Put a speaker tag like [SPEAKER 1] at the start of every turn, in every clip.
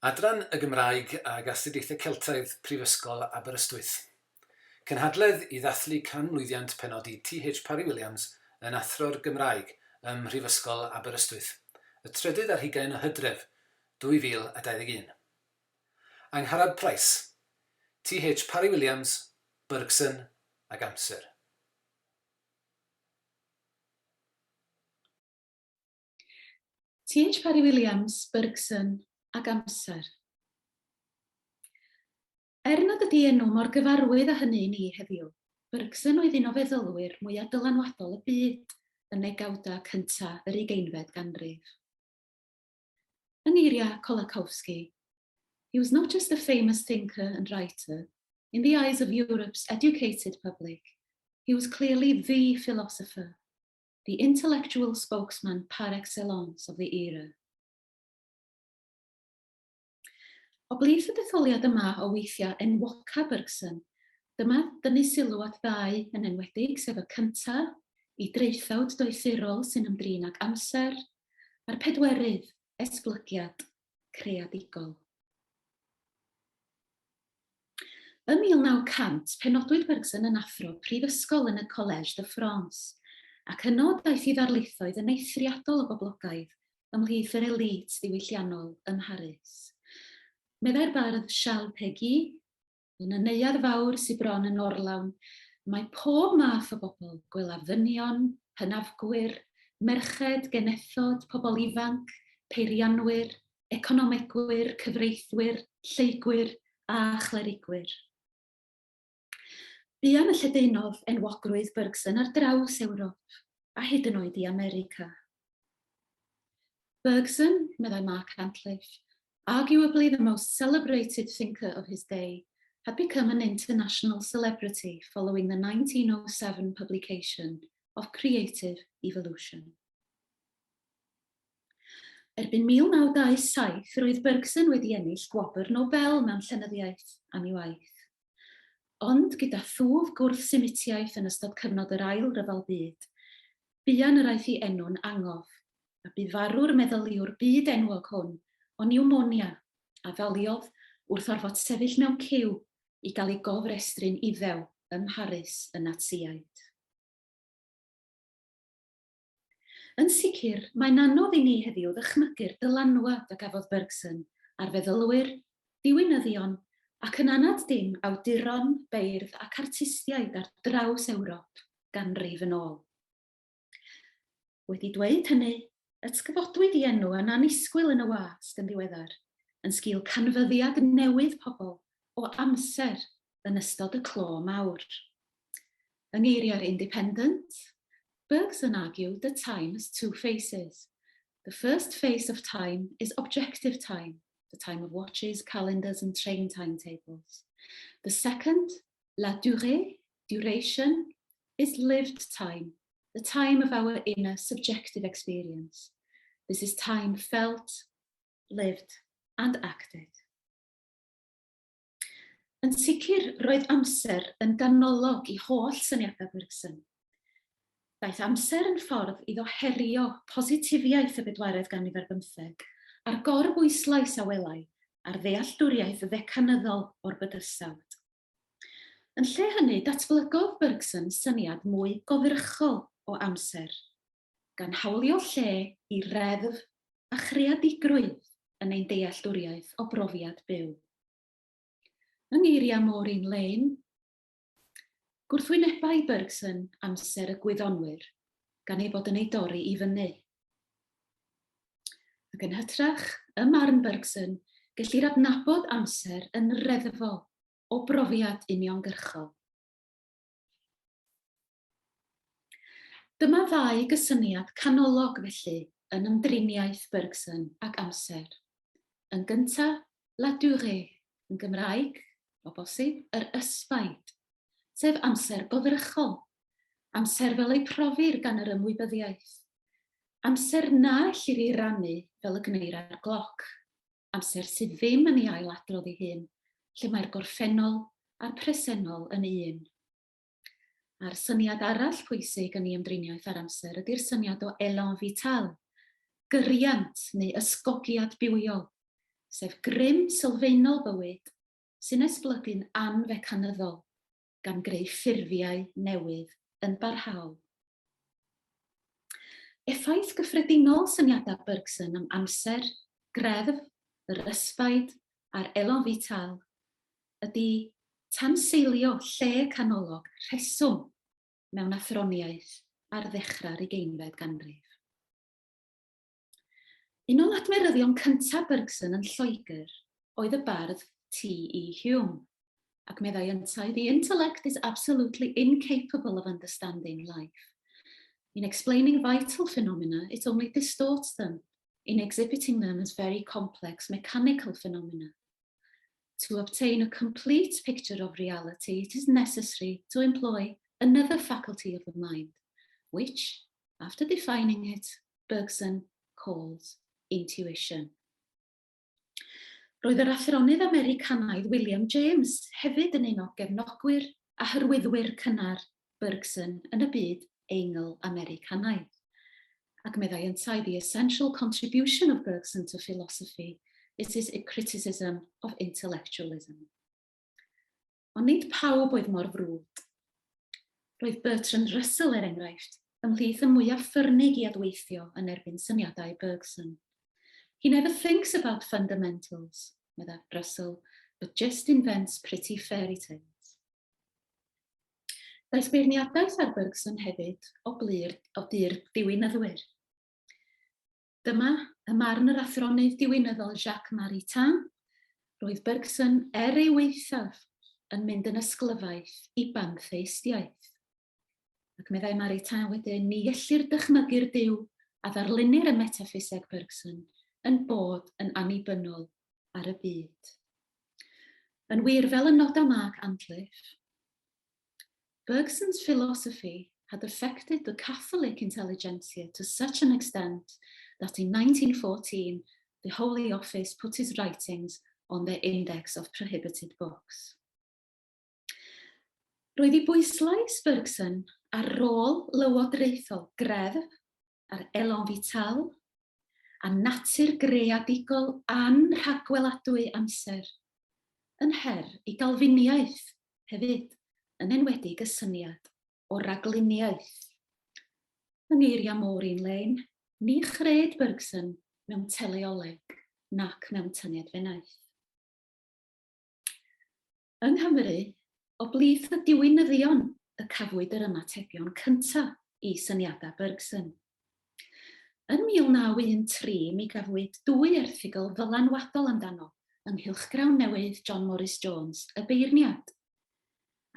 [SPEAKER 1] Adran y Gymraeg ag Astudiaethau Celtaidd Prifysgol Aberystwyth. Cynhadledd i ddathlu canmlwyddiant penodi TH Parry-Williams yn Athro'r Gymraeg ym Mhrifysgol Aberystwyth, y trydydd ar hugain o Hydref 2021. Angharad Price, TH Parry-Williams, Bergson ag Amser.
[SPEAKER 2] TH Parry-Williams, Bergson ac Amser. Er nad ydy enw mor gyfarwydd â hynny i ni heddiw, Bergson oedd un o feddylwyr mwyaf dylanwadol y byd yn negawdau cyntaf yr ugeinfed ganrif. Yng ngeiriau Kolakowski, He was not just a famous thinker and writer, in the eyes of Europe's educated public, he was clearly the philosopher, the intellectual spokesman par excellence of the era. O blith y detholiad yma o weithiau enwoca Bergson, dyma dynnu sylw at ddau yn enwedig, sef y cyntaf, i draethawd doethurol sy'n ymdrin ag amser, a'r pedwerydd, esblygiad creadigol. Ym 1900, penodwyd Bergson yn athro prifysgol yn y Collège de France, ac yno daeth i ddarlithoedd yn eithriadol o boblogaidd ymhlith yr elît ddiwylliannol ym Mharis. Meddai'r bardd Charles Péguy, Yn y neuadd fawr sy bron yn orlawn, mae pob math o bobl, gwelaf ddynion, hynafgwyr, merched, genethod, pobl ifanc, peirianwyr, economegwyr, cyfreithwyr, lleygwyr a chlerigwyr. Buan y lledaenodd enwogrwydd Bergson ar draws Ewrop, a hyd yn oed i America. Bergson, meddai Mark Antliff, arguably the most celebrated thinker of his day, had become an international celebrity following the 1907 publication of Creative Evolution. Erbyn 1927, roedd Bergson wedi ennill Gwobr Nobel mewn Llenyddiaeth am ei waith. Ond gyda thwf gwrth-Semitiaeth yn ystod cyfnod yr Ail Ryfel Byd, buan yr aeth ei enw'n angof, a bu farw'r meddyliwr byd enwog hwn o niwmonia a ddaliodd wrth orfod sefyll mewn ciw i gael ei gofrestru'n Iddew ym Mharis y Natsïaid. Yn sicr, mae'n anodd i ni heddiw ddychmygu'r dylanwad a gafodd Bergson ar feddylwyr, diwinyddion, ac yn anad dim awduron, beirdd ac artistiaid ar draws Ewrop ganrif yn ôl. Wedi dweud hynny, atgyfodwyd ei enw yn annisgwyl yn y wasg yn ddiweddar, yn sgil canfyddiad newydd pobl o amser yn ystod y clo mawr. Yng ngeiriau'r Independent, Bergson argued that time has two faces. The first face of time is objective time, the time of watches, calendars and train timetables. The second, la durée, duration, is lived time, the time of our inner subjective experience. This is time felt, lived and acted. Yn sicr, roedd amser yn ganolog i holl syniadau Bergson. Daeth amser yn ffordd iddo herio positifiaeth y bedwaredd ganrif ar bymtheg a'r gorbwyslais a welai ar ddealltwriaeth fecanyddol o'r bydysawd. Yn lle hynny, datblygodd Bergson syniad mwy goddrychol o amser, gan hawlio lle i reddf a chreadigrwydd yn ein dealltwriaeth o brofiad byw. Yng ngeiriau Maureen Lane, gwrthwynebai Bergson amser y gwyddonwyr gan ei fod yn ei dorri i fyny. Ac yn hytrach, ym marn Bergson, gellir adnabod amser yn reddfol o brofiad uniongyrchol. Dyma ddau gysyniad canolog, felly, yn ymdriniaeth Bergson ag amser. Yn gyntaf, la durée, yn Gymraeg, o bosib, yr ysbaid, sef amser goddrychol, amser fel ei profir gan yr ymwybyddiaeth, amser na ellir ei rannu fel y gwneir â'r gloc, amser sydd ddim yn ei ailadrodd ei hun, lle mae'r gorffennol a'r presennol yn un. A'r syniad arall pwysig yn ei ymdriniaeth â'r amser ydy'r syniad o élan vital, gyriant neu ysgogiad bywiol, sef grym sylfaenol bywyd sy'n esblygu'n anfecanyddol, gan greu ffurfiau newydd yn barhaol. Effaith gyffredinol syniadau Bergson am amser, greddf, yr ysbaid a'r élan vital ydy tanseilio lle canolog rheswm mewn athroniaeth ar ddechrau'r ugeinfed ganrif. Un o ladmeryddion cyntaf Bergson yn Lloegr oedd y bardd TE. Hume, ac meddai yntau, The intellect is absolutely incapable of understanding life. In explaining vital phenomena, it only distorts them in exhibiting them as very complex mechanical phenomena. To obtain a complete picture of reality, it is necessary to employ another faculty of the mind, which, after defining it, Bergson calls intuition. Roedd yr athronydd Americanaidd William James hefyd yn un o gefnogwyr a hyrwyddwyr cynnar Bergson yn y byd Eingl-Americanaidd. Ac meddai yntau, the essential contribution of Bergson to philosophy is his criticism of intellectualism. Ond nid pawb oedd mor frwd. Roedd Bertrand Russell, er enghraifft, ymhlith y mwyaf ffyrnig i adweithio yn erbyn syniadau Bergson. He never thinks about fundamentals, meddai Russell, but just invents pretty fairy tales. Daeth beirniadaeth ar Bergson hefyd o blu'r o du'r diwinyddwyr. Dyma ym marn yr athronydd diwinyddol Jacques Maritain, roedd Bergson er ei waethaf yn mynd yn ysglyfaeth i bantheistiaeth. Ac meddai Maritain wedyn, ni ellir dychmygu'r Duw a ddarlunnir ym metaffiseg Bergson yn bod yn annibynnol ar y byd. Yn wir, fel y noda Mark Antliff, Bergson's philosophy had affected the Catholic intelligentsia to such an extent that in 1914 the Holy Office put his writings on their index of prohibited books. Roedd ei bwyslais Bergson ar rôl lywodraethol greddf, ar élan vital, a natur greadigol anrhagweladwy amser, yn her i Galfiniaeth hefyd, yn enwedig y syniad o ragluniaeth. Yng ngeiriau Maureen Lane, ni chred Bergson mewn teleoleg nac mewn tyngedfennaeth. Yng Nghymru, o blith y diwinyddion y cafwyd yr ymatebion cyntaf i syniadau Bergson. Yn 1913 mi gafwyd dwy erthygl ddylanwadol amdano yng nghylchgrawn newydd John Morris-Jones, Y Beirniad,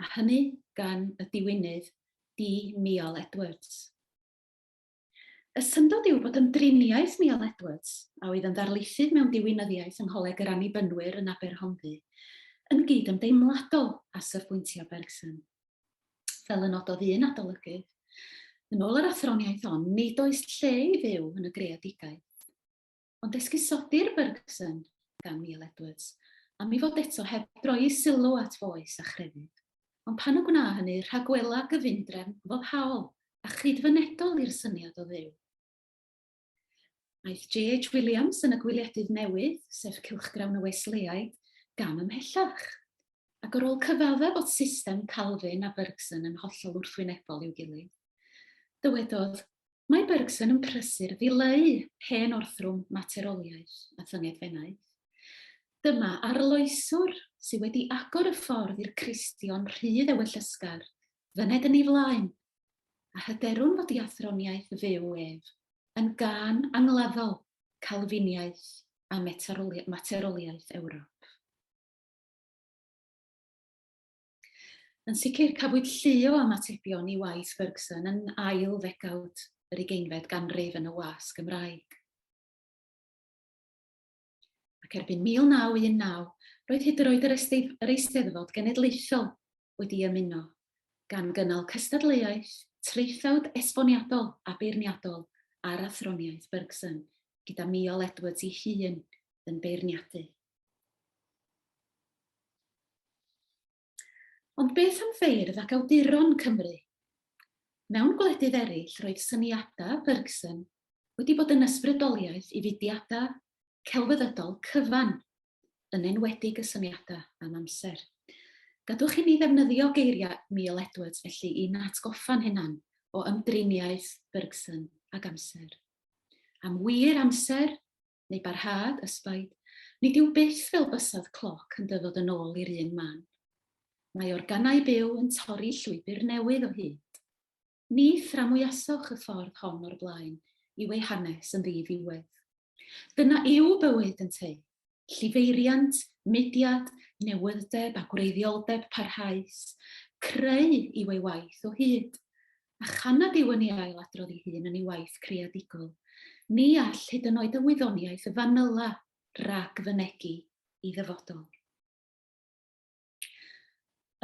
[SPEAKER 2] a hynny gan y diwinydd D. Miol Edwards. Y syndod yw bod ymdriniaeth Miel Edwards, a oedd yn ddarlithydd mewn diwinyddiaeth yng Ngholeg yr Annibynwyr yn Aberhonddu, yn gyd-ymdeimladol â safbwyntiau Bergson. Fel y nododd un adolygydd, yn ôl yr athroniaeth hon, nid oes lle i Dduw yn y greadigaeth. Ond esgusodir Bergson gan Neil Edwards am ei fod eto heb droi ei sylw at foes a chrefydd. Ond pan y gwna hynny, rhagwela gyfundrefn foddhaol a chydfynedol i'r syniad o Dduw. Aeth JH Williams yn y Gwyliedydd Newydd, sef cylchgrawn y Wesleyaid, gam ymhellach, ac ar ôl cyfaddef bod system Calvin a Bergson yn hollol wrthwynebol i'w gilydd, dywedodd, Mae Bergson yn prysur ddileu hen orthrwm materoliaeth a thyngedfennaeth. Dyma arloeswr sydd wedi agor y ffordd i'r Cristion rhydd ewyllysgar fyned yn ei flaen, a hyderwn fod ei athroniaeth fyw ef yn gân angladdol Calfiniaeth a materoliaeth Ewrop. Yn sicr, cafwyd llu o ymatebion i waith Bergson yn ail ddegawd yr ugeinfed ganrif yn y wasg Gymraeg. Ac erbyn 1919, roedd hyd yr oed yr Eisteddfod Genedlaethol wedi ymuno, gan gynnal cystadleuaeth, traethawd esboniadol a beirniadol ar athroniaeth Bergson, gyda Miol Edwards ei hun yn beirniadu. Ond beth am feirdd ac awduron Cymru? Mewn gwledydd eraill roedd syniadau Bergson wedi bod yn ysbrydoliaeth i fudiadau celfyddydol cyfan. Yn enwedig y syniadau am amser. Gadwch i ni ddefnyddio geiriau Neil Edwards felly i'n atgoffa'n hunan o ymdriniaeth Bergson ag amser. Am wir amser, neu barhad ysbaid, nid yw byth fel bysedd cloc yn dyfod yn ôl i'r un man. Mae organau byw yn torri llwybr newydd o hyd. Ni thramwyasoch y ffordd hon o'r blaen i'w ei hanes yn ddi-ddiwedd. Dyna yw bywyd, ynteu? Llifeiriant, mudiad, newydd-deb a gwreiddioldeb parhaus, creu yw ei waith o hyd. A chan nad yw yn ei ail-adrodd ei hun yn ei waith creadigol, ni all hyd yn oed y wyddoniaeth fanyla rag-fynegi i ddyfodol.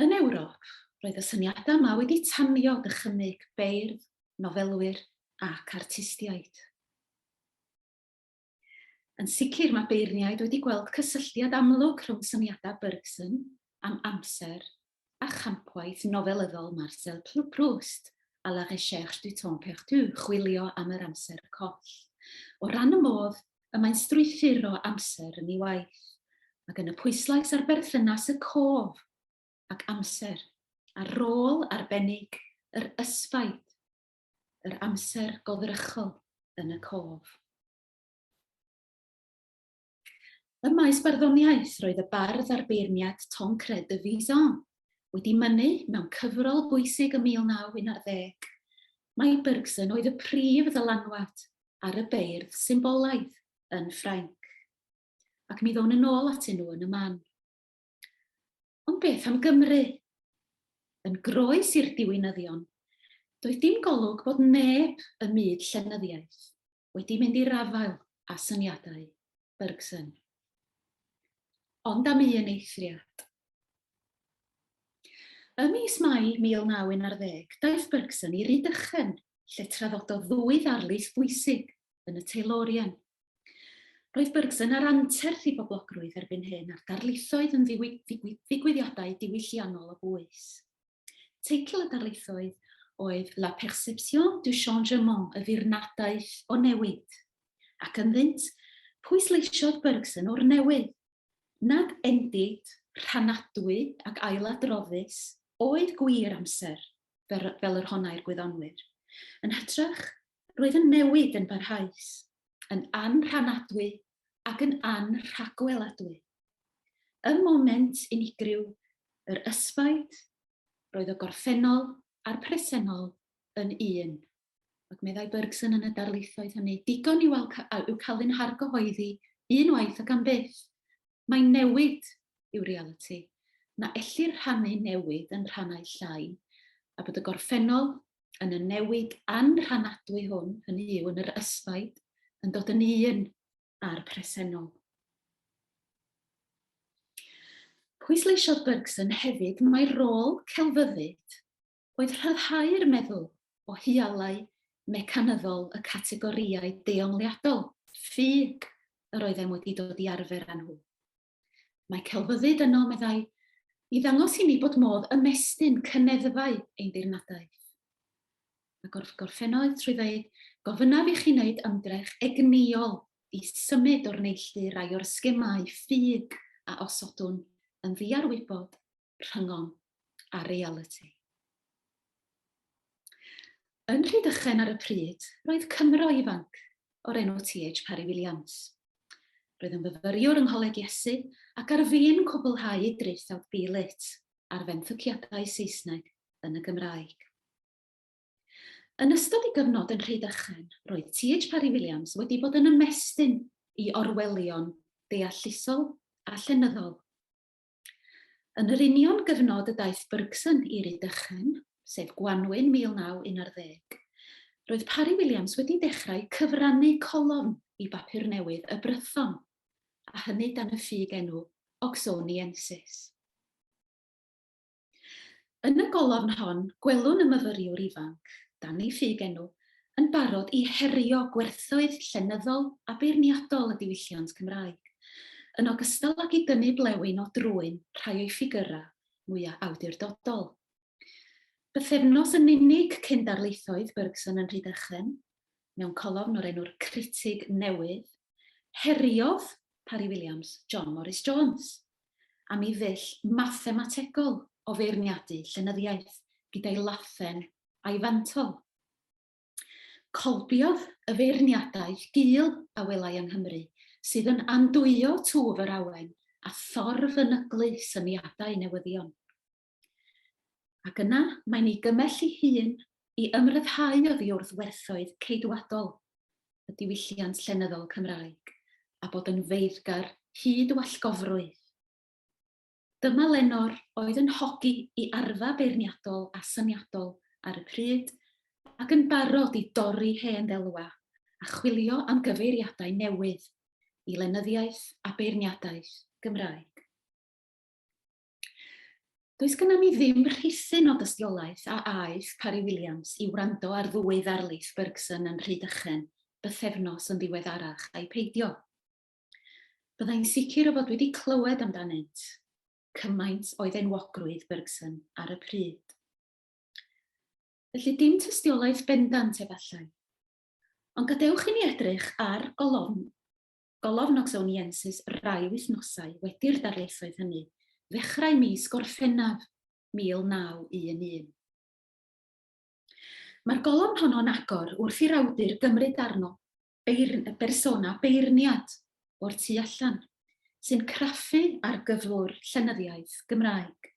[SPEAKER 2] Yn Ewrop, roedd y syniadau yma wedi tanio dychymyg beirdd, nofelwyr ac artistiaid. Yn sicr, mae beirniaid wedi gweld cysylltiad amlwg rhwng syniadau Bergson am amser a champwaith nofelyddol Marcel Proust à la recherche du temps perdu, chwilio am yr amser coll. O ran y modd y mae'n strwythuro amser yn ei waith, ac yn y pwyslais ar berthynas y cof ac amser, a rôl arbennig yr ysbaid, yr amser goddrychol yn y cof. Ym maes barddoniaeth, roedd y bardd a'r beirniad Tancred de Vizan wedi mynnu mewn cyfrol bwysig ym 1911 mai Bergson oedd y prif ddylanwad ar y beirdd symbolaidd yn Ffrainc, ac mi ddown yn ôl atyn nhw yn y man. Ond beth am Gymru? Yn groes i'r diwinyddion, doedd dim golwg bod neb ym myd llenyddiaeth wedi mynd i'r afael â syniadau Bergson. Ond am un eithriad. Ym mis Mai 1911, daeth Bergson i Rydychen, lle traddododd ddwy ddarlith bwysig yn y Taylorian. Roedd Bergson ar anterth ei boblogrwydd erbyn hyn a'r darlithoedd yn ddigwyddiadau diwylliannol o bwys. Teitl y darlithoedd oedd La perception du changement, y ddirnadaeth o newid, ac ynddynt pwysleisiodd Bergson o'r newydd nad endid, rhanadwy ac ailadroddus oedd gwir amser, fel yr honnai'r gwyddonwyr. Yn hytrach, roedd yn newid yn barhaus, yn anrhanadwy ac yn anrhagweladwy. Ym moment unigryw yr ysbaid, roedd y gorffennol a'r presennol yn un. Ac meddai Bergson yn y darlithoedd hynny, digon i'w, i'w cael ein hargyhoeddi unwaith ac am byth. Mae newid yw realiti, na ellir rhannu newid yn rhannau llai, a bod y gorffennol yn y newid anrhanadwy hwn, hynny yw yn yr ysbaid, yn dod yn un a'r presennol. Pwysleisiodd Bergson hefyd mai rôl celfyddyd oedd rhyddhau'r meddwl o hualau mecanyddol y categorïau deongliadol, ffug, yr oeddem wedi dod i arfer â nhw. Mae celfyddyd yno, meddai, i ddangos i ni bod modd ymestyn cyneddfau ein dirnadaeth. A gorffennodd trwy ddeud, gofynnaf i chi wneud ymdrech egnïol i symud o'r neilltu rai o'r sgemâu ffug a osodwn yn ddiarwybod rhyngom a realiti. Yn Rhydychen ar y pryd, roedd Cymro ifanc o'r enw TH Parry Williams. Roedd yn fyfyriwr yng Ngholeg Iesu ac ar fin cwblhau ei draethawd B-Lit ar fenthyciadau Saesneg yn y Gymraeg. Yn ystod ei gyfnod yn Rhydychen, roedd TH Parry Williams wedi bod yn ymestyn i orwelion deallusol a llenyddol. Yn yr union gyfnod y daeth Bergson i Rydychen, sef gwanwyn 1911, roedd Parry Williams wedi dechrau cyfrannu colofn i bapur newydd Y Brython, a hynny dan y ffug enw Oxoniensis. Yn y golofn hon, gwelwn y myfyriwr ifanc, dan ei ffug enw, yn barod i herio gwerthoedd llenyddol a beirniadol y diwylliant Cymraeg, yn ogystal ag i dynnu blewyn o drwyn rhai o'i ffigyrau mwya' awdurdodol. Bythefnos yn unig cyn darlithoedd Bergson yn Rhydychen, mewn colofn o'r enw'r Critig Newydd, heriodd Parry Williams John Morris Jones am ei ddull mathemategol o feirniadu llenyddiaeth gyda'i lathen a'i fantol. Colbiodd y feirniadaeth gul a welai yng Nghymru, sydd yn andwyo twf yr awen a thorf yn yglu syniadau newyddion. Ac yna mae'n ei gymell ei hun i ymryddhau oddi wrth werthoedd ceidwadol y diwylliant llenyddol Cymraeg a bod yn feiddgar hyd wallgofrwydd. Dyma lenor oedd yn hogi i arfa beirniadol a syniadol ar y pryd ac yn barod i dorri hen ddelwa a chwilio am gyfeiriadau newydd i lenyddiaeth a beirniadaeth Gymraeg. Does gynna mi ddim rhithyn o dystiolaeth a aeth Parry Williams i wrando ar ddwy ddarlith Bergson yn Rhydychen bythefnos yn ddiweddarach ai peidio. Byddai'n sicr o fod wedi clywed amdanynt, cymaint oedd enwogrwydd Bergson ar y pryd. Felly dim tystiolaeth bendant efallai. Ond gadewch i ni edrych ar golofn, golofn Oxoniensis rai wythnosau wedi'r darlithoedd hynny, ddechrau mis Gorffennaf 1911. Mae'r golofn honno'n agor wrth i'r awdur gymryd arno beirn, bersona beirniad o'r tu allan, sy'n craffu ar gyflwr llenyddiaeth Gymraeg.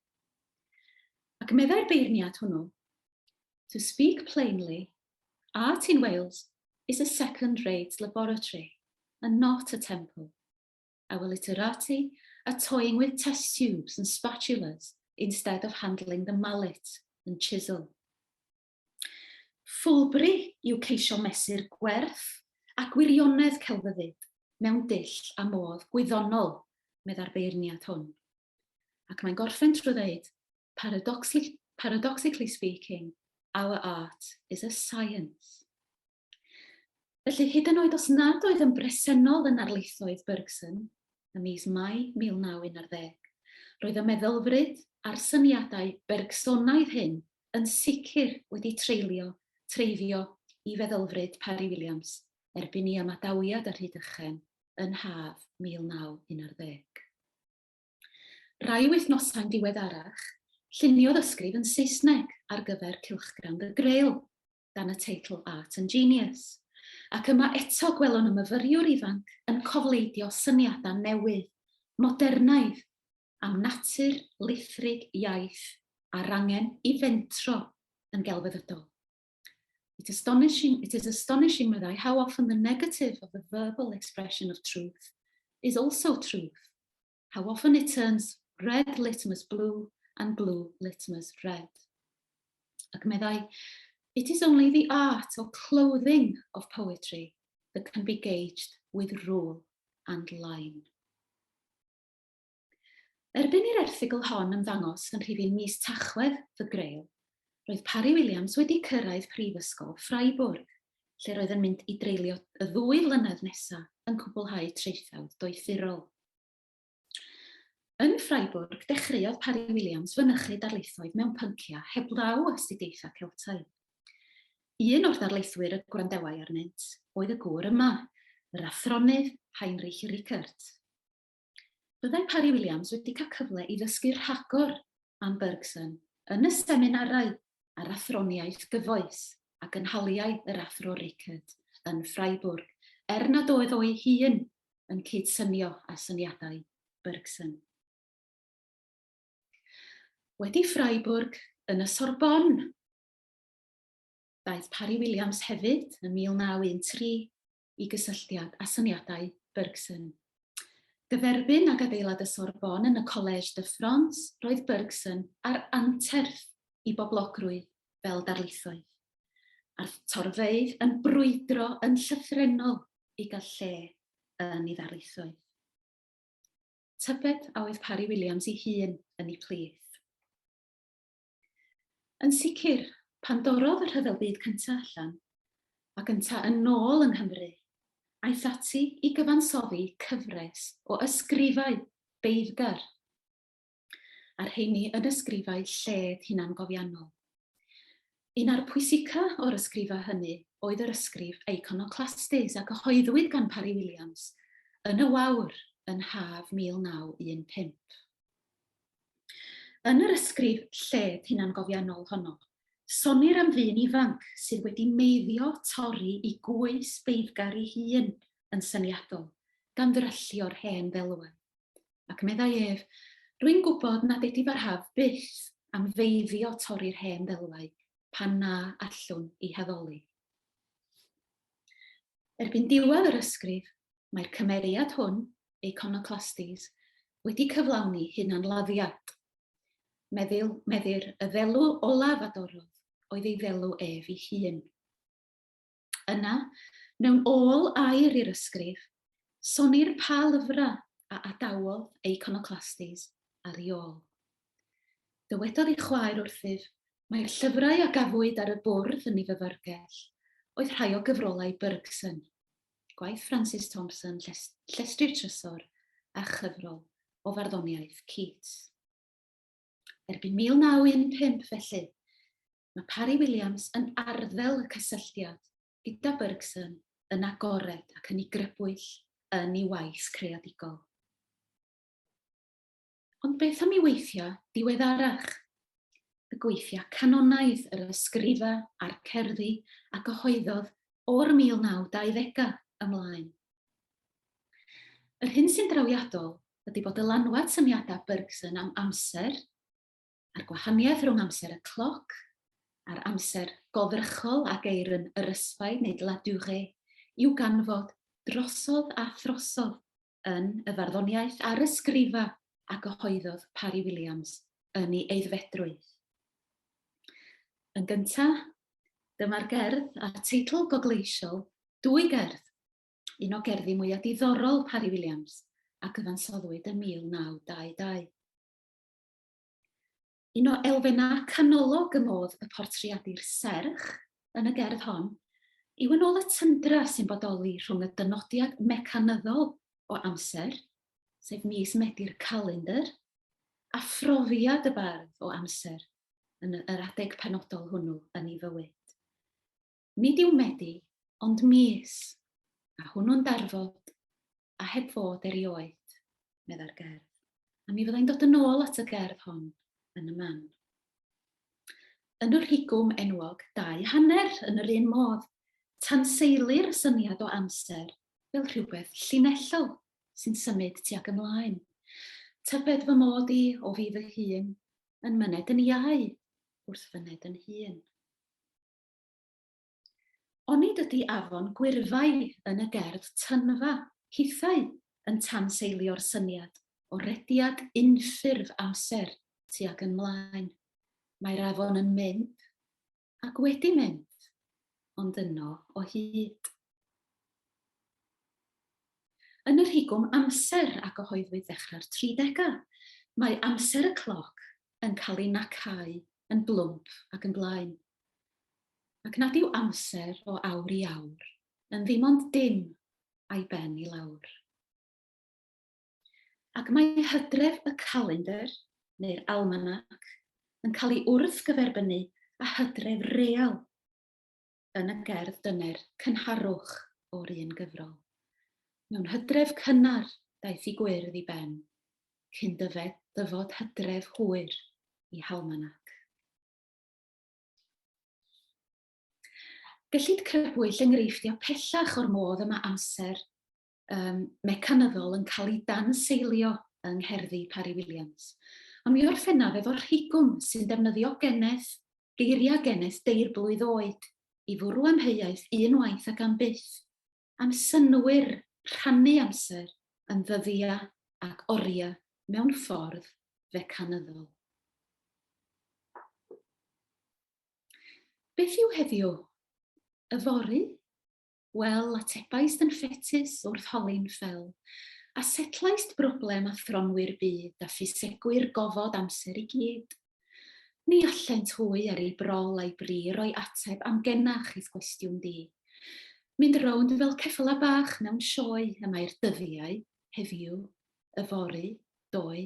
[SPEAKER 2] Ac meddai'r beirniad hwnnw, To speak plainly, art in Wales is a second-rate laboratory and not a temple. Our literati are toying with test tubes and spatulas instead of handling the mallet and chisel. Ffwlbri yw ceisio mesur gwerth a gwirionedd celfyddyd mewn dull a modd gwyddonol, meddai'r beirniad hwn. Ac mae'n gorffen trwy ddeud, Paradoxically speaking, our art is a science. Felly, hyd yn oed os nad oedd yn bresennol yn narlithoedd Bergson ym mis Mai 1911, roedd y meddylfryd a'r syniadau Bergsonaidd hyn yn sicr wedi treulio, treiddio i feddylfryd Parry Williams erbyn ei ymadawiad â Rhydychen yn haf 1911. Rai wythnosau'n ddiweddarach, lluniodd ysgrif yn Saesneg ar gyfer cylchgrawn The Grail, dan y teitl Art and Genius, ac yma eto gwelwn y myfyriwr ifanc yn cofleidio syniadau newydd, modernaidd, am natur lithrig iaith a'r angen i fentro yn gelfyddydol. It astonishing, it is astonishing, meddai, how often the negative of the verbal expression of truth is also truth. How often it turns red litmus blue and blue litmus red. Ac meddai, it is only the art or clothing of poetry that can be gauged with rule and line. Erbyn i'r erthygl hon ymddangos yn rhifyn mis Tachwedd The Grail, roedd Parry Williams wedi cyrraedd Prifysgol Freiburg, lle roedd yn mynd i dreulio y ddwy flynedd nesaf yn cwblhau traethawd doethurol. Yn Freiburg, dechreuodd Parry Williams fynychu darlithoedd mewn pynciau heblaw astudiaethau Celtaidd. Un o'r darlithwyr y gwrandewai arnynt oedd y gŵr yma, yr athronydd Heinrich Rickert. Byddai Parry Williams wedi cael cyfle i ddysgu rhagor am Bergson yn y seminarau ar athroniaeth gyfoes a gynhaliai yr Athro Rickert yn Freiburg, er nad oedd o'i hun yn cydsynio â syniadau Bergson. Wedi Freiburg yn y Sorbonne, daeth Parry Williams hefyd yn 1913 i gysylltiad â syniadau Bergson. Gyferbyn ag adeilad y Sorbonne yn y Collège de France, roedd Bergson ar anterth i boblogrwydd fel darlithoedd, a'r torfeydd yn brwydro yn llythrennol i gael lle yn ei ddarlithoedd. Tybed a oedd Parry Williams ei hun yn eu plith. Yn sicr, pan dorrodd y Rhyfel Byd Cyntaf allan, ac ynta yn ôl yng Nghymru, aeth ati i gyfansoddi cyfres o ysgrifau beiddgar a'r rheini yn ysgrifau lled hunangofiannol. Un o'r pwysica o'r ysgrifau hynny oedd yr ysgrif Iconoclastes a gyhoeddwyd gan Parry Williams yn y Wawr. yn haf 1915. Yn yr ysgrif lled hunangofiannol honno, sonnir am ddyn ifanc sydd wedi meiddio torri i gwys beiddgar ei hun yn syniadol, gan ddryllio'r hen ddelwedd. Ac meddai ef, Rwy'n gwybod nad edifarhaf byth am feiddio torri'r hen ddelwau pan na allwn i haddoli. Erbyn diwedd yr ysgrif, mae'r cymeriad hwn, Eiconoclastes, wedi cyflawni hunanladdiad. Meddwl, meddir, y ddelw olaf a dorrodd oedd ei ddelw ef ei hun. Yna, mewn ôl air i'r ysgrif, sonir pa lyfrau a adawodd Eiconoclastes ar ei ôl. Dywedodd ei chwaer wrthyf mai'r llyfrau a gafwyd ar y bwrdd yn ei fyfyrgell oedd rhai o gyfrolau Bergson, gwaith Francis Thompson, Llestri'r Trysor a chyfrol o farddoniaeth Keats. Erbyn 1915 felly, mae Parry Williams yn arddel y cysylltiad gyda Bergson yn agored ac yn ei grybwyll yn ei waith creadigol. Ond beth am ei weithiau diweddarach? Y gweithiau canonaidd, yr ysgrifau a'r cerddi a gyhoeddodd o'r 1920au ymlaen. Yr hyn sy'n drawiadol ydy bod dylanwad syniadau Bergson am amser, a'r gwahaniaeth rhwng amser y cloc a'r amser goddrychol a geir yn Yr Ysbaid neu La Durée, i'w ganfod drosodd a throsodd yn y farddoniaeth a'r ysgrifau a gyhoeddodd Parry Williams yn ei aeddfedrwydd. Yn gyntaf, dyma'r gerdd a'r teitl gogleisiol, Dwy Gerdd, un o gerddi mwyaf diddorol Parry Williams a gyfansoddwyd yn 1922. Un o elfennau canolog y modd y portreadir serch yn y gerdd hon yw yn ôl y tyndra sy'n bodoli rhwng y dynodiad mecanyddol o amser, sef mis Medi'r calendr, a phrofiad y bardd o amser yn yr adeg penodol hwnnw yn ei fywyd. Nid yw Medi ond mis, a hwnnw'n darfod, a heb fod erioed, meddai'r gerdd. A mi fyddai'n dod yn ôl at y gerdd hon yn y man. Yn y rhigwm enwog, 2.5 yn yr un modd, tanseilir y syniad o amser fel rhywbeth llinellol sy'n symud tuag ymlaen. Tybed fy mod i, o fi fy hun, yn myned yn iau wrth fyned yn hŷn. Onid ydy afon Gwyrfai yn y gerdd Tynfa, hithau yn tanseilio'r syniad o rediad unffurf amser tuag yn mlaen? Mae'r afon yn mynd, ac wedi mynd, ond yno o hyd. Yn y rhigwm amser a gyhoeddwyd ddechrau'r tridegau, mae amser y cloc yn cael ei nacáu yn blwmp ac yn blaen. Ac nad yw amser o awr i awr yn ddim ond dim a'i ben i lawr. Ac mae hydref y calendr, neu'r almanac, yn cael ei wrthgyferbynnu â hydref real yn y gerdd dyner Cynharwch o'r un gyfrol. Mewn hydref cynnar daeth i gwyrdd i ben, cyn dyfed ddyfod hydref hwyr i halmanac. Gellid crybwyll enghreifftiau pellach o'r modd y mae amser um, mecanyddol yn cael ei danseilio yng ngherddi Parry Williams. Ond mi orffennaf efo'r rhigwm sy'n defnyddio geneth, geiriau geneth deirblwydd oed, i fwrw amheuaeth unwaith ac am byth, am synnwyr rhannu amser yn ddyddiau ac oriau mewn ffordd fecanyddol. Beth yw heddiw? Yfory? Wel, atebaist yn ffetus wrth holi'n ffel, a setlaist broblem athronwyr byd a ffisegwyr gofod amser i gyd. Ni allent hwy ar ei brol a'i bri roi ateb amgenach i'th gwestiwn di. Mynd rownd fel ceffylau bach mewn sioe y mae'r dyddiau, heddiw, yfory, doe.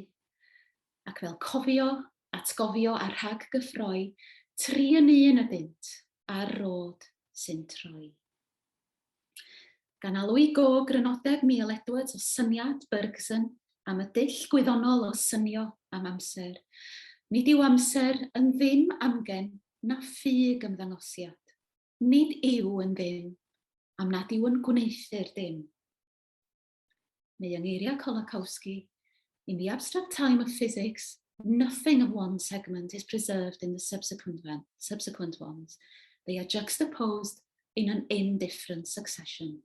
[SPEAKER 2] Ac fel cofio, atgofio a rhag-gyffroi, tri yn un ydynt, a'r rôd sy'n troi. Gan alw i go grynodeb Neil Edwards o syniad Bergson am y dull gwyddonol o synio am amser, nid yw amser yn ddim amgen na ffug ymddangosiad. Nid yw yn ddim am nad yw yn gwneuthur dim. Neu yng ngeiriau Kolakowski, in the abstract time of physics, nothing of one segment is preserved in the subsequent, subsequent ones. They are juxtaposed in an indifferent succession,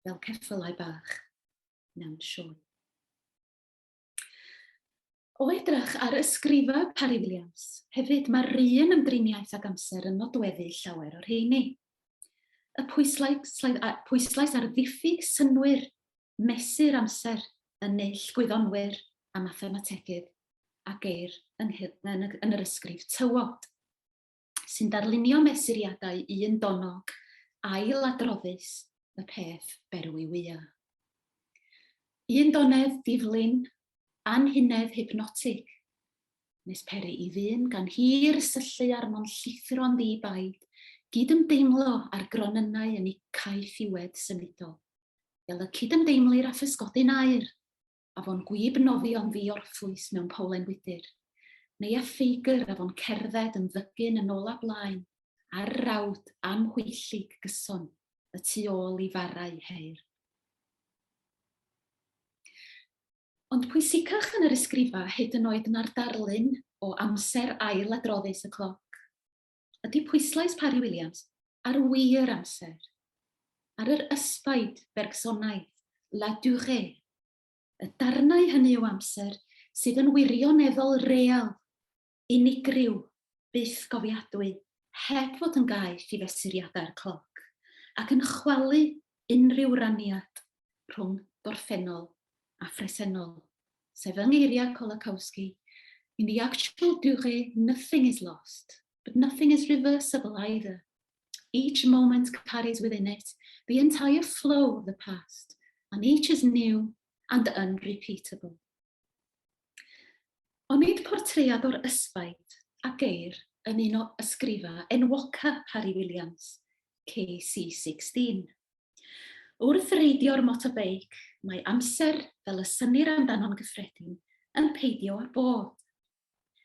[SPEAKER 2] fel ceffylau bach mewn sioe. O edrych ar ysgrifau Parry Williams, hefyd mae'r un ymdriniaeth ag amser yn nodweddu llawer o'r rheini. Y pwyslais, pwyslais ar ddiffyg synnwyr mesur amser yn null gwyddonwyr a mathemategydd a geir yn, yn, yn yr ysgrif Tywod, sy'n darlunio mesuriadau un donog, ail-adroddus y peth berwi wya. Un donedd diflin, anhunedd hypnotig, nes peri i ddyn gan hir syllu arno'n llithro'n ddi-baid, gydymdeimlo â'r gronynnau yn ei caethiwed symudol, fel y cydymdeimlir â physgodyn aur, a fo'n gwib nofio'n ddi-orffwys mewn powlen wydr, neu â theigr a fo'n cerdded yn ddygyn yn ôl a blaen ar rawd amhwyllig gyson y tu ôl i farau heir. Ond pwysicach yn yr ysgrifau hyd yn oed na'r darlun o amser ail-adroddus y cloc, ydy pwyslais Parry Williams ar wir amser, ar yr ysbaid Bergsonaidd, la durée, y darnau hynny o amser sydd yn wirioneddol real, unigryw, bythgofiadwy, heb fod yn gaeth i fesuriadau'r cloc, ac yn chwalu unrhyw raniad rhwng gorffennol a phresennol, sef yng ngeiriau Kolakowski, In the actual durée, nothing is lost, but nothing is reversible either. Each moment carries within it the entire flow of the past, and each is new and unrepeatable. Onid portread o'r ysbaid a geir yn un o ysgrifau enwoca Parry Williams, KC16. Wrth reidio'r motobeic, mae amser, fel y synnir amdano'n gyffredin, yn peidio â bod.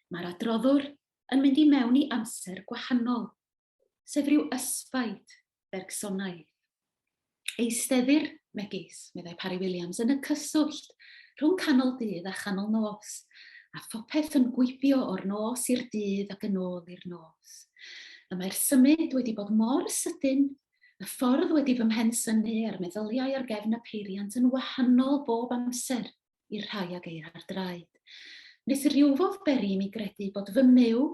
[SPEAKER 2] Mae'r adroddwr yn mynd i mewn i amser gwahanol, sef rhyw ysbaid Bergsonaidd. Eisteddir, megis, meddai Parry Williams, yn y cyswllt rhwng canol dydd a chanol nos, a phopeth yn gwibio o'r nos i'r dydd ac yn ôl i'r nos. Y mae'r symud wedi bod mor sydyn, y ffordd wedi fy mhensynnu a'r meddyliau ar gefn y peiriant yn wahanol bob amser i'r rhai a geir ar draed. Nes rywfodd beri i mi gredu bod fy myw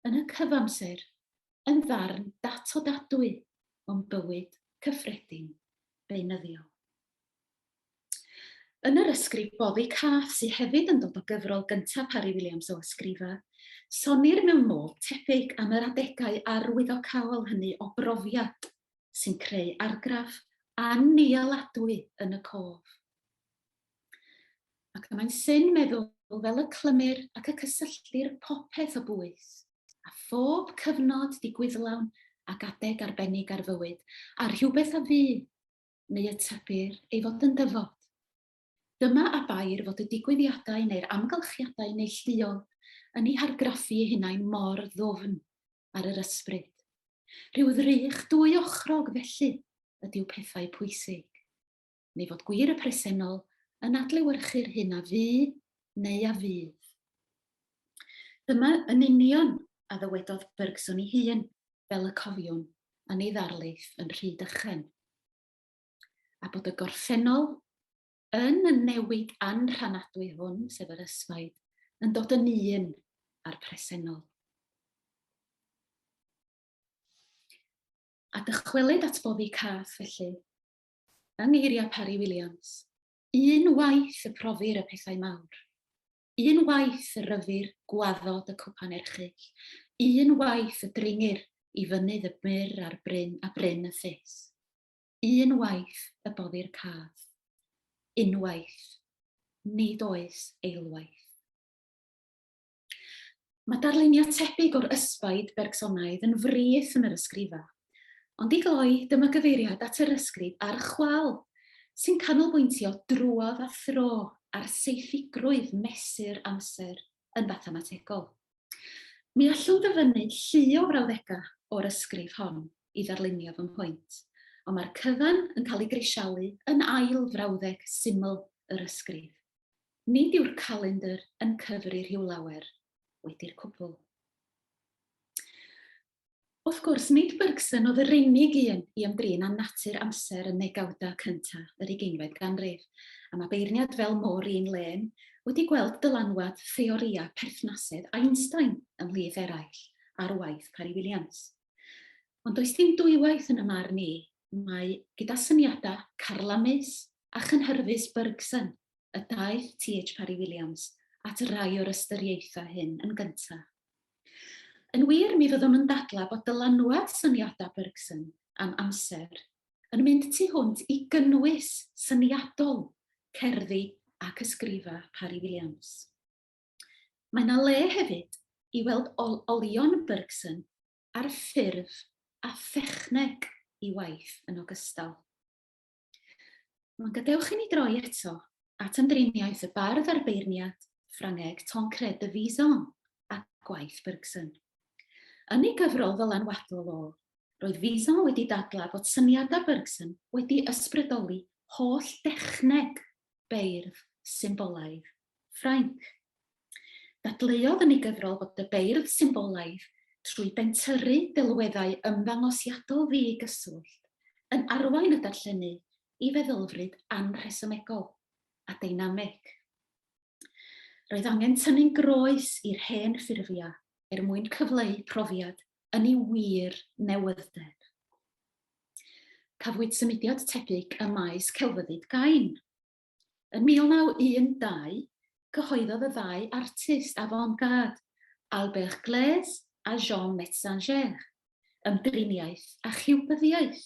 [SPEAKER 2] yn y cyfamser, yn ddarn datodadwy o'n bywyd cyffredin beunyddiol. Yn yr ysgrif Boddi Cath, sydd hefyd yn dod o gyfrol gyntaf Parry Williams o ysgrifau, sonir mewn modd tebyg am yr adegau arwyddocaol hynny o brofiad sy'n creu argraff annealladwy yn y cof. Ac y mae'n syn meddwl fel y clymir ac y cysylltir popeth o bwys, a phob cyfnod digwyddlawn ac adeg arbennig ar fywyd, a rhywbeth a fu, neu y tybir ei fod yn dyfod. Dyma a bair fod y digwyddiadau neu'r amgylchiadau neillduol yn eu hargraffu eu hunain mor ddwfn ar yr ysbryd. Rhyw ddrych dwyochrog felly ydyw pethau pwysig. neu fod gwir y presennol yn adlewyrchu'r hyn a fu neu a fydd. Dyma yn union a ddywedodd Bergson ei hun, fel y cofiwn, yn ei ddarlith yn Rhydychen. A bod y gorffennol yn y newid anrhanadwy hwn, sef yr ysbaid, yn dod yn un â'r presennol. A dychwelyd at boddi cath, felly, Yng ngeiriau Parry Williams, un waith y profir y pethau mawr, un waith y ryfir gwaddod y cwpan erchyll, un waith y dringir i fynydd y mur a'r bryn a bryn y thus, un waith y boddir cadd, unwaith, nid oes eilwaith. Mae darluniau tebyg o'r ysbaid Bergsonaidd yn frith yn yr ysgrifau. Ond i gloi, dyma gyfeiriad at yr ysgrif Ar Chwâl, sy'n canolbwyntio drwodd a thro ar seithigrwydd mesur amser yn fathemategol. Mi allwn ddyfynnu llu o frawddegau o'r ysgrif hon i ddarlunio fy mhwynt, ond mae'r cyfan yn cael ei grisialu yn ail frawddeg syml yr ysgrif. Nid yw'r calendr yn cyfri rhyw lawer wedi'r cwbl. Wrth gwrs, nid Bergson oedd yr unig un i ymdrin â natur amser yn negawdau cyntaf yr ugeinfed ganrif, a mae beirniad fel Maureen Lane wedi gweld dylanwad theorïau perthnasedd Einstein, ymhlith eraill, ar waith Parry-Williams. Ond does dim dwywaith yn 'y marn i mai gyda syniadau carlamus a chynhyrfus Bergson y daeth TH Parry-Williams at rai o'r ystyriaethau hyn yn gyntaf. Yn wir, mi fyddwn yn dadlau bod dylanwad syniadau Bergson am amser yn mynd tu hwnt i gynnwys syniadol cerddi ac ysgrifau Parry-Williams. Mae 'na le hefyd i weld olion Bergson ar ffurf a thechneg ei waith yn ogystal. Rwan gadewch i ni droi eto at ymdriniaeth y bardd a'r beirniad Ffrangeg Tancrède de Vizan a gwaith Bergson. Yn ei gyfrol ddylanwadol o, roedd Vizan wedi dadlau fod syniadau Bergson wedi ysbrydoli holl dechneg beirdd symbolaidd Ffrainc. Dadleuodd yn ei gyfrol fod y beirdd symbolaidd, trwy bentyrru delweddau ymddangosiadol ddi-gyswllt, yn arwain y darllenydd i feddylfryd anrhesymegol a deinamig. Roedd angen tynnu'n groes i'r hen ffurfiau er mwyn cyfleu profiad yn ei wir newydd-deb. Cafwyd symudiad tebyg ym maes celfyddyd gain. Yn 1912, cyhoeddodd y ddau artist avant-garde, Albert Gleizes a Jean Metzinger, ymdriniaeth a chiwbyddiaeth,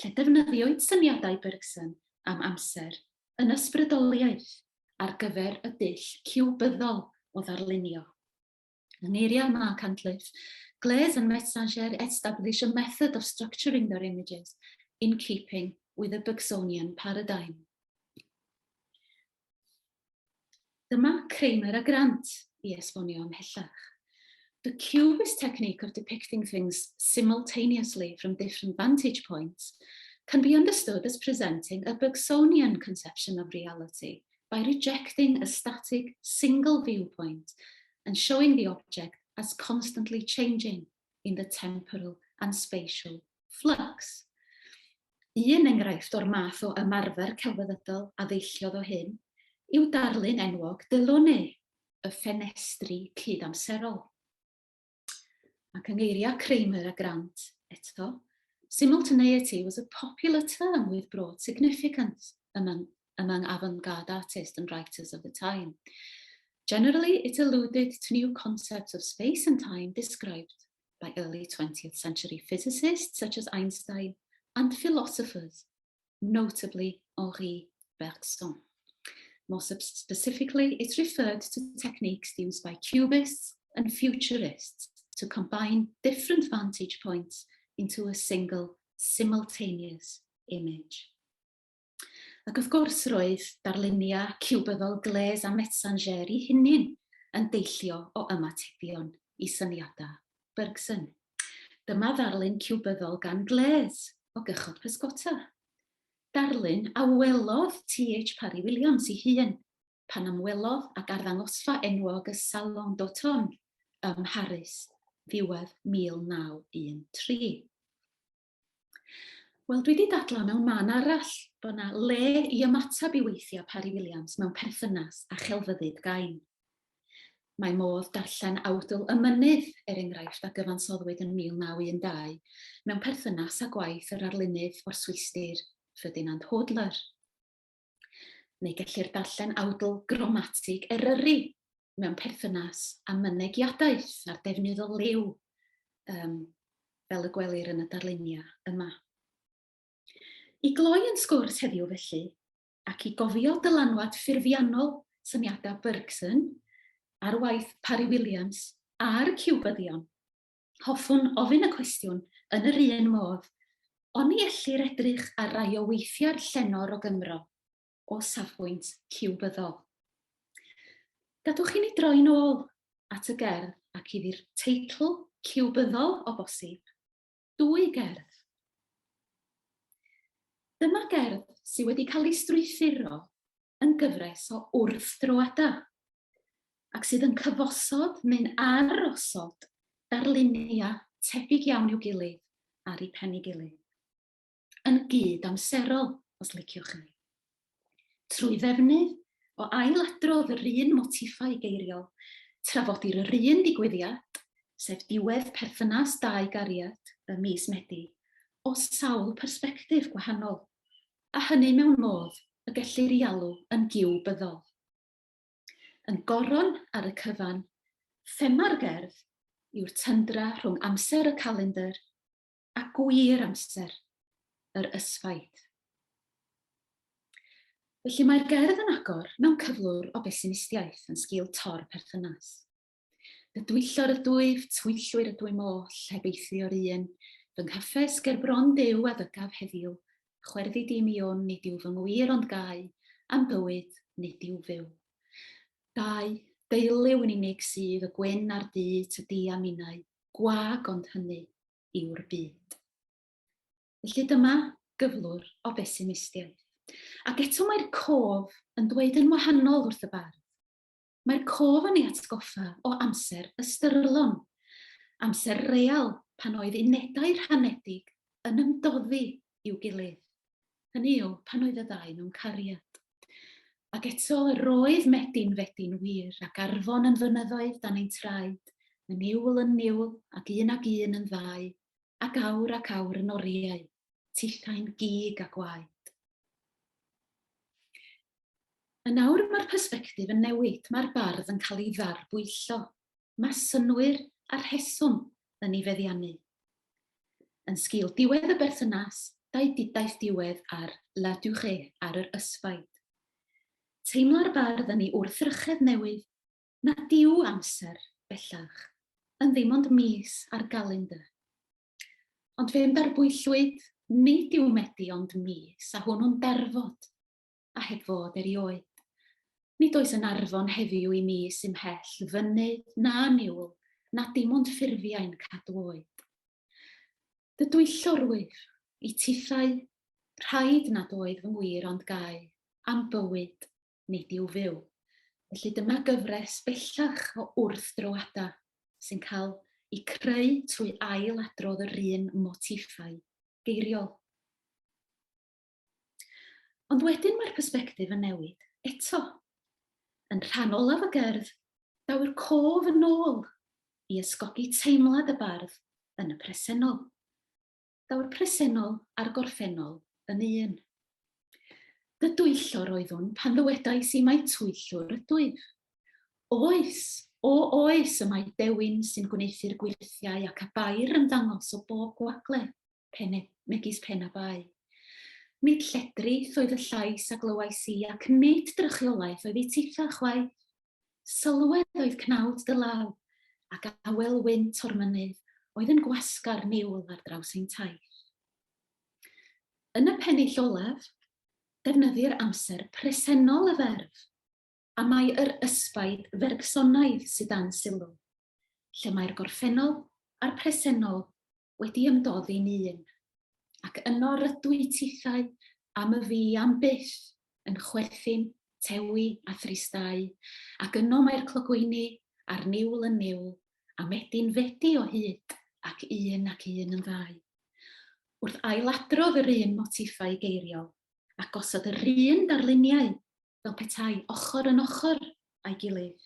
[SPEAKER 2] lle defnyddiwyd syniadau Bergson am amser yn ysbrydoliaeth ar gyfer y dull ciwbyddol o ddarlunio. Yng ngeiriau Mark Antliff, Gleizes and Metzinger establish a method of structuring their images in keeping with the Bergsonian paradigm. Dyma Kramer a Grant i esbonio ymhellach. The Cubist technique of depicting things simultaneously from different vantage points can be understood as presenting a Bergsonian conception of reality by rejecting a static single viewpoint and showing the object as constantly changing in the temporal and spatial flux. Un enghraifft o'r math o ymarfer celfyddydol a ddeilliodd o hyn yw darlun enwog Delaunay, y ffenestri cyd-amserol. Ac yng ngeiriau Kramer a Grant eto, simultaneity was a popular term with broad significance among, among avant-garde artists and writers of the time. Generally, it alluded to new concepts of space and time described by early 20th century physicists such as Einstein and philosophers, notably Henri Bergson. More specifically, it referred to techniques used by cubists and futurists to combine different vantage points into a single simultaneous image. Ac wrth gwrs roedd darluniau ciwbyddol Gleizes a Metzinger eu hunain yn deillio o ymatebion i syniadau Bergson. Dyma ddarlun ciwbyddol gan Gleizes o gychod pysgota. Darlun a welodd TH Parry Williams ei hun pan ymwelodd ag arddangosfa enwog y Salon d'Automne ym Mharis ddiwedd 1913. Wel, dwi wedi dadlau mewn man arall bod yna le i ymateb i weithiau Parry Williams mewn perthynas â chelfyddyd gain. Mae modd darllen awdl Y Mynydd, er enghraifft, a gyfansoddwyd yn 1912, mewn perthynas â gwaith yr arlunydd o'r Swistir, Ferdinand Hodler. Neu gellir darllen awdl gromatig Eryri mewn perthynas â mynegiadaeth a'r defnydd o liw, um, fel y gwelir yn y darluniau yma. I gloi yn sgwrs heddiw felly, ac i gofio dylanwad ffurfiannol syniadau Bergson ar waith Parry Williams a'r ciwbyddion, hoffwn ofyn y cwestiwn yn yr un modd Oni ellir edrych ar rai o weithiau'r llenor o Gymro o safbwynt ciwbyddol? Gadwch i ni droi'n ôl at y gerdd ac iddi'r teitl ciwbyddol o bosib, Dwy gerdd. Dyma gerdd sydd wedi cael ei strwythuro yn gyfres o wrthdroadau ac sydd yn cyfosod neu'n ar-osod darluniau tebyg iawn i'w gilydd ar eu pen ei gilydd. Yn gyd-amserol, os liciwch chi. Trwy ddefnydd o ail-adrodd yr un motiffau geiriol, trafodir yr un digwyddiad, sef diwedd perthynas dau gariad ym mis Medi, o sawl persbectif gwahanol, a hynny mewn modd y gellir ei alw yn giwbyddol. Yn goron ar y cyfan, thema'r gerdd yw'r tyndra rhwng amser y calendr a gwir amser yr ysbaid. Felly mae'r gerdd yn agor mewn cyflwr o besimistiaeth yn sgil tor perthynas. Dy dwyllor ydwyf, twyllwyr ydwym oll, heb eithrio'r un, fy nghyffes ger bron Duw a ddygaf heddiw, chwerddi di mi wn, nid yw fy ngwir ond gau, a'm bywyd nid yw fyw. Dau, deuliw yn unig sydd, y gwyn a'r du, ty di a minnau, gwag ond hynny yw'r byd. Felly dyma gyflwr o besimistiaeth. Ac eto mae'r cof yn dweud yn wahanol wrth y bardd. Mae'r cof yn ei atgoffa o amser ystyrlon, amser real pan oedd unedau rhanedig yn ymdoddi i'w gilydd. Hynny yw, pan oedd y ddau mewn cariad. Ac eto, yr oedd Medi'n Fedi'n wir, ac Arfon yn fynyddoedd dan ein traed, y niwl yn niwl, ac un ag un yn ddau, ac awr ac awr yn oriau, tithau'n gig a gwaed. Yn awr mae'r persbectif yn newid, mae'r bardd yn cael ei ddarbwyllo. Mae synnwyr a rheswm yn ei feddiannu. Yn sgil diwedd y berthynas, daeth diwedd ar La Durée, ar yr ysbaid. Teimla'r bardd yn ei wrthrychedd newydd nad yw amser, bellach, yn ddim ond mis ar galendr. Ond fe'm darbwyllwyd, nid yw Medi ond mis, a hwnnw'n darfod, a heb fod erioed. Nid oes yn Arfon heddiw i mi sy'n mhell fynydd na niwl, na dim ond ffurfiau'n cadw oed. Dy dwyllorwyf, i tithau, rhaid nad oedd fy ngwir ond gau, am bywyd, nid yw fyw. Felly dyma gyfres bellach o wrthdroadau sy'n cael eu creu trwy ail-adrodd yr un motiffau geiriol. Ond wedyn mae'r persbectif yn newid eto. Yn rhan olaf y gerdd, daw'r cof yn ôl i ysgogi teimlad y bardd yn y presennol. Daw'r presennol a'r gorffennol yn un. Dy dwyllor oeddwn pan ddywedais i mai twyllwr ydwyf. Oes, o oes y mae dewin sy'n gwneuthur gwyrthiau ac a bair ymddangos o bob gwagle. pen, megis pen a bai. Nid lledrith oedd y llais a glywais i, ac nid drychiolaeth oedd i titha chwaith. Sylwedd oedd cnawd dy law, ac awel wynt o'r mynydd oedd yn gwasga'r niwl ar draws ein taith. Yn y pennill olaf, defnyddir amser presennol y ferf, a mae yr ysbaid Fergsonaidd sydd dan sylw, lle mae'r gorffennol a'r presennol wedi ymdoddi'n un, ac yno rydw i tithau am y fi am byth yn chwerthin, tewi a thristau, ac yno mae'r clogwyni a'r niwl yn niwl, a Medi'n fedi o hyd, ac un ac un yn ddau. Wrth ailadrodd yr un motiffau geiriol, a gosod yr un darluniau fel petai ochr yn ochr â'i gilydd,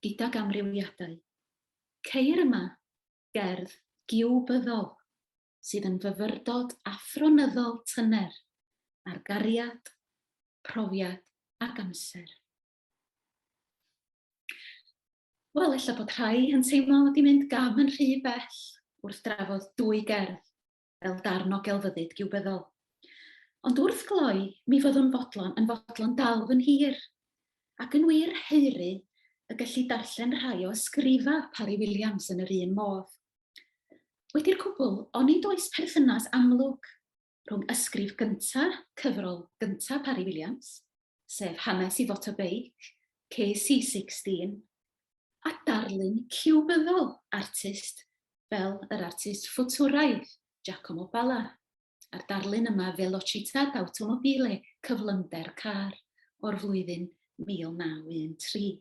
[SPEAKER 2] gydag amrywiadau, ceir yma gerdd giwbyddol sydd yn fyfyrdod athronyddol tyner ar gariad, profiad ac amser. Wel, ella bod rhai yn teimlo wedi mynd gam yn rhy bell wrth drafod dwy gerdd fel darn o gelfyddyd giwbyddol. Ond wrth gloi, mi fyddwn fodlon yn fodlon dal fy nhir, ac yn wir haeru y gelli darllen rhai o ysgrifau Parry Williams yn yr un modd. Wedi'r cwbl, onid oes perthynas amlwg rhwng ysgrif gynta, cyfrol gynta Parry Williams, sef Hanes i Fotobeic, KC16, a darlun ciwbyddol artist fel yr artist ffwtwraidd Giacomo Balla, a'r darlun yma Velocità d'automobile, Cyflymder Car, o'r flwyddyn 1913.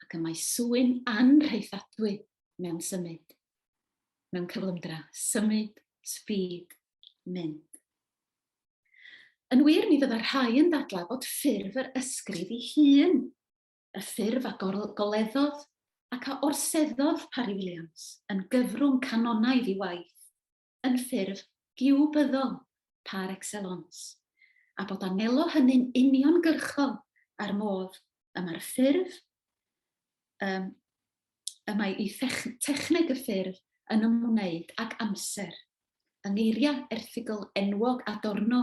[SPEAKER 2] Ac y mae swyn anrhaethadwy mewn symud, mewn cyflymdra, symud, speed, mynd. Yn wir, mi fydda rhai yn dadlau bod ffurf yr ysgrif ei hun, y ffurf a goleddodd ac a orseddodd Parry Williams yn gyfrwng canonaidd i waith, yn ffurf giwbyddol par excellence, a bod a wnelo hynny'n uniongyrchol â'r modd y mae'r ffurf, um, y mae ei techneg y ffurf yn ymwneud ag amser. Yng ngeiriau erthygl enwog Adorno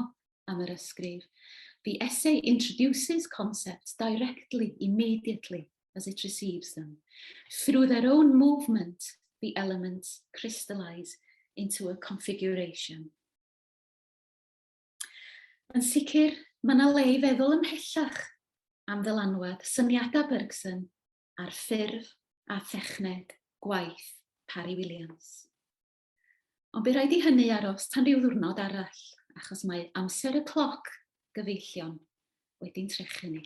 [SPEAKER 2] am yr ysgrif, The essay introduces concepts directly, immediately, as it receives them. Through their own movement, the elements crystallize into a configuration. Yn sicr, mae yna le i feddwl ymhellach am ddylanwad syniadau Bergson ar ffurf a thechneg gwaith Parry Williams. Ond bu raid i hynny aros tan ryw ddiwrnod arall, achos mae amser y cloc, gyfeillion, wedi'n trechu ni.